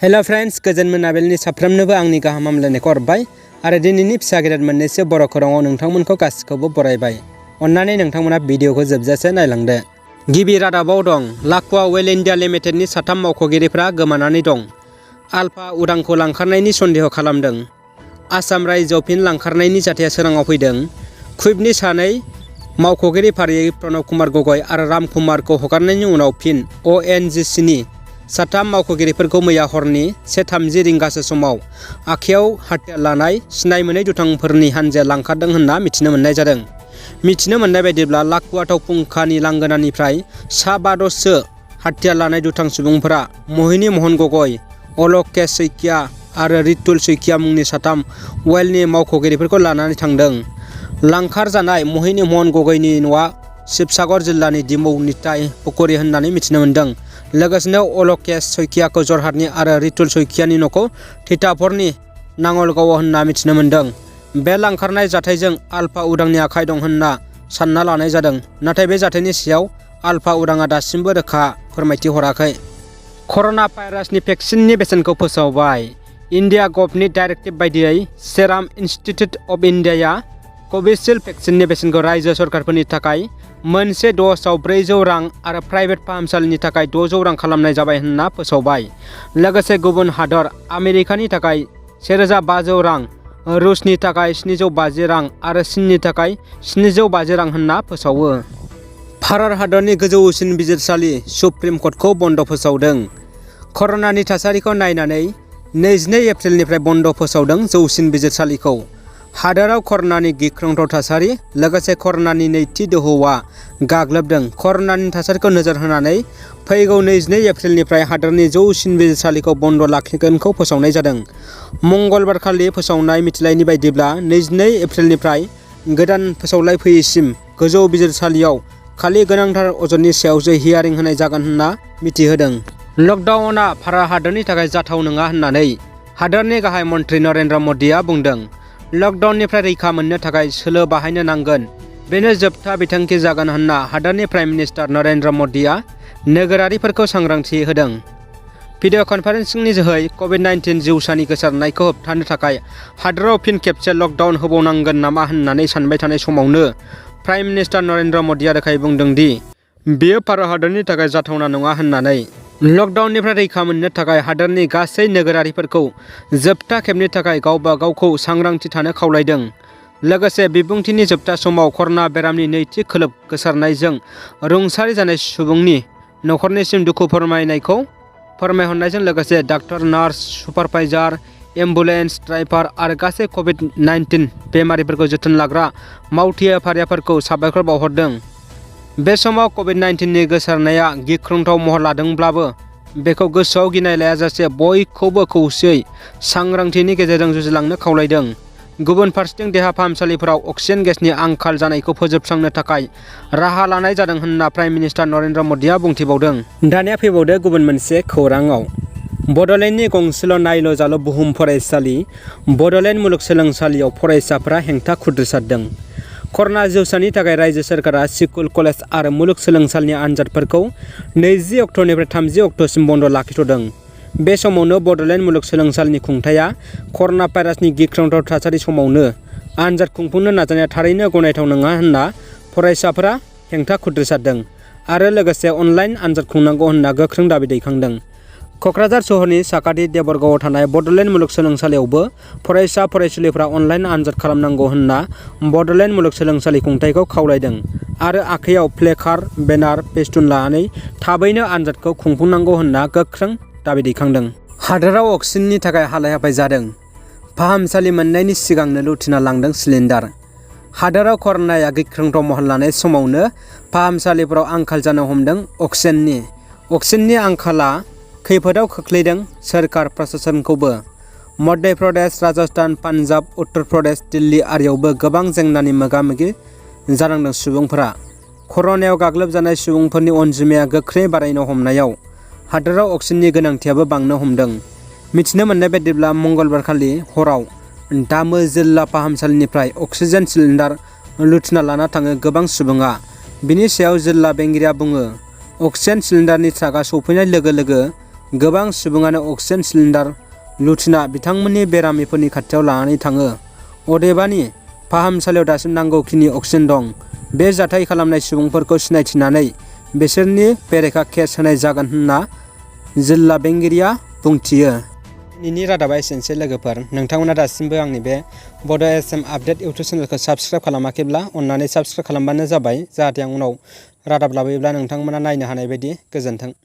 Hello friends, गोजोन मोनाबिलिनि साफ्रोमनोबो आंनि गाहाम हामलायनायखौ हरबाय आरो दिनैनि फिसा गेदेर मोननैसो बर' खौराङाव नोंथांमोनखौ गासिखौबो बरायबाय। अन्नानै नोंथांमोना भिडिअखौ जोबजासे नायलांदो। गिबि रादाबाव दं, लाखुवा वेल इन्डिया लिमिटेडनि 3 मावख'गिरिफ्रा गोमानानै दं। आलफा उदांखौ लांखारनायनि सन्देह खालामदों। आसाम रायजोआव फिन लांखारनायनि जाथाया सोराङाव फैदों। कुइपनि 2 मावख'गिरि फारियै प्रणब कुमार गगৈ आरो राम कुमारखौ हगारनायनि उनाव फिन अएनजिसिनि 3 मावख'गिरिफोरखौ मैया हरनि 1:30 रिंगासो समाव आखायाव हाथियार लानाय सिनाय मोनै दुथांफोरनि हानजाया लांखारदों होनना मिथिनो मोननाय जादों। मिथिनो मोननाय बायदिब्ला लाखुवा थावफुंखानि लांगोनानिफ्राय सा 5-सो हाथियार लानाय दुथां सुबुंफोरा मोहिनी महन गगৈ, अलकेश शइकिया आरो रितुल शइकिया मुंनि 3 वेलनि मावख'गिरिफोरखौ लानानै थांदों। लांखार जानाय मोहिनी महन गगैनि न'आ शिबसागर जिल्लानि दिमौ निताई पुखुरी होननानै मिथिनो मोन्दों। लोगोसेनो अलकेश शइकियाखौ जरहाटनि आरो रितुल शइकियानि न'खौ थिताफरनि नांगलगावआव होनना मिथिनो मोन्दों। बे लांखारनाय जाथायजों आलफा उदांनि आखाइ दं होनना सानना लानाय जादों, नाथाय बे जाथायनि सायाव आलफा उदांआ दासिमबो रोखा फोरमायथि हराखै। कर'ना भाइरासनि भेक्सिननि बेसेनखौ फोसावबाय। इन्डिया गभनि डाइरेक्टिभ बायदियै सेराम इन्स्टिट्युट अफ इन्डियाया कभिसिल्ड भेक्सिननि बेसेनखौ रायजो सरकारफोरनि थाखाय मोनसे द'जआव 400 रां आरो प्राइभेट फाहामसालिनि थाखाय 600 रां खालामनाय जाबाय होनना फोसावबाय। लोगोसे गुबुन हादर आमेरिकानि थाखाय 1500 रां, रुसनि थाखाय 750 रां आरो चीननि थाखाय 750 रां होनना फोसावो। भारत हादरनि गोजौसिन बिजिरसालि सुप्रिम कर्टखौ बन्द फोसावदों। कर'नानि थासारिखौ नायनानै 22 एप्रिलनिफ्राय बन्द फोसावदों जौसिन बिजिरसालिखौ। हादोराव कर'नानि गिख्रंथाव थासारि लोगोसे कर'नानि नैथि दोहौआ गाग्लोबदों। कर'नानि थासारिखौ नोजोर होनानै फैगौ 22 एप्रिलनिफ्राय हादोरनि जौसिन बिजिरसालिखौ बन्द लाखिगोनखौ फोसावनाय जादों। मंगलबारखालि फोसावनाय मिथिलायनि बायदिब्ला 22 एप्रिलनिफ्राय गोदान फोसावलाय फैयैसिम गोजौ बिजिरसालियाव खालि गोनांथार अजदनि सायावसो हियारिं होनाय जागोन होनना मिथिहोदों। लकडाउनआ भारत हादरनि थाखाय जाथाव नङा होननानै हादरनि गाहाय मन्थ्रि नरेन्द्र मदिआ बुंदों। लकडाउननिफ्राय रैखा मोननो थाखाय सोलो बाहायनो नांगोन, बेनो जोबथा बिथांखि जागोन होनना हादरनि प्राइम मिनिस्टार नरेन्द्र मदिआ नोगोरारिफोरखौ सांग्रांथि होदों। भिडिअ कनफारेन्सिंनि जोहै कभिड-19 जिउसानि गोसारनायखौ होबथानो थाखाय हादराव फिन खेबसे लकडाउन होबावनांगोन नामा होननानै सानबाय थानाय समावनो प्राइम मिनिस्टार नरेन्द्र मदिआ रोखायै बुंदों दि बेयो भारत हादरनि थाखाय जाथावना नङा होननानै। लकडाउननिफ्राय रैखा मोननो थाखाय हादरनि गासै नोगोरारिफोरखौ जोबथा खेबनि थाखाय गावबा गावखौ सांग्रांथि थानो खावलायदों। लोगोसे बिबुंथिनि जोबथा समाव कर'ना बेरामनि नैथि खोलोब गोसारनायजों रुंसारि जानाय सुबुंनि नखरनिसिम दुखु फोरमायहरनायजों लोगोसे doctor, nurse, supervisor, ambulance driver आरो गासै कभिड-19 बेमारिफोरखौ जोथोन लाग्रा मावथिआफारिफोरखौ साबायखर बावहरदों। बे समाव कभिड-19नि गोसारनाया गिख्रंथाव महर लादोंब्लाबो बेखौ गोसोआव गिनाय लायाजासे बयखौबो खौसेयै सांग्रांथिनि गेजेरजों जुजिलांनो खावलायदों। गुबुन फारसेथिं देहा फाहामसालिफोराव अक्सिजेन गेसनि आंखाल जानायखौ फोजोबस्रांनो थाखाय राहा लानाय जादों होनना प्राइम मिनिस्टार नरेन्द्र मदिआ बुंथिबावदों। दानिया फैबावदो गुबुन मोनसे खौराङाव। बड'लेण्डनि गंसेल' नायल' जाल' बुहुम फरायसालि बड'लेण्ड मुलुगसोलोंसालियाव फरायसाफोरा हेंथा खुद्रिसारदों। कर'ना जिउसानि थाखाय रायजो सोरखारा स्कुल, कलेज आरो मुलुगसोलोंसालिनि आनजादफोरखौ 20 अक्ट'निफ्राय 30 अक्ट'सिम बन्द लाखिथ'दों। बे समावनो बड'लेण्ड मुलुगसोलोंसालिनि खुंथाया कर'ना भाइरासनि गिख्रंथाव थासारि समावनो आनजाद खुंफुंनो नाजानाया थारैनो गनायथाव नङा होनना फरायसाफोरा हेंथा खुद्रिसारदों आरो लोगोसे अनलाइन आनजाद खुंनांगौ होनना गोख्रों दाबि दैखांदों। क'क्राझार सहरनि साखाथि देबरगावआव थानाय बड'लेण्ड मुलुगसोलोंसालियावबो फरायसा फरायसुलिफ्रा अनलाइन आनजाद खालामनांगौ होनना बड'लेण्ड मुलुगसोलोंसालि खुंथायखौ खावलायदों आरो आखायाव प्लेकार्ड, बेनार, फेस्टुन लानानै थाबैनो आनजादखौ खुंफुंनांगौ होनना गोख्रों दाबि दैखांदों। हादोराव अक्सिजेननि थाखाय हालाय-हाफाय जादों। फाहामसालि मोननायनि सिगांनो लुथिना लांदों सिलिन्डार। हादोराव कर'नाया गिख्रंथाव महर लानाय समावनो फाहामसालिफोराव आंखाल जानो हमदों अक्सिजेननि आंखाला खैफोदाव खोख्लैदों सोरखार प्रसासनखौबो। मध्य प्रदेश, राजस्थान, पान्जाब, उत्तर प्रदेश, दिल्ली आरियावबो गोबां जेंनानि मोगा-मोगि जानांदों सुबुंफोरा। कर'नायाव गाग्लोबजानाय सुबुंफोरनि अनजिमाया गोख्रै बारायनो हमनायाव हादोराव अक्सिजेननि गोनांथियाबो बांनो हमदों। मिथिनो मोननाय बायदिब्ला मंगलबारखालि हराव दामो जिल्ला फाहामसालिनिफ्राय अक्सिजेन सिलिन्डार लुथिना लाना थाङो गोबां सुबुङा। बिनि सायाव जिल्ला बेंगिरिया बुङो, अक्सिजेन सिलिन्डारनि ट्राकआ सौफैनाय लोगो लोगो गोबां सुबुङानो अक्सिजेन सिलिन्डार लुथिना बिथांमोननि बेरामिफोरनि खाथियाव लानानै थाङो। अदेबानि फाहामसालियाव दासिम नांगौखिनि अक्सिजेन दं। बे जाथाय खालामनाय सुबुंफोरखौ सिनायथिनानै बिसोरनि बेरेखा केस होनाय जागोन होनना जिल्ला बेंगिरिया बुंथियो। दिनैनि रादाबा एसेनोसै लोगोफोर। नोंथांमोना दासिमबो आंनि बे बड' SM आपडेट इउटुब चेनेलखौ साबस्क्राइब खालामाखैब्ला अननानै साबस्क्राइब खालामबानो जाबाय, जाहाथे आं उनाव रादाब लाबोयोब्ला नोंथांमोना नायनो हानाय बायदि। गोजोन्थों।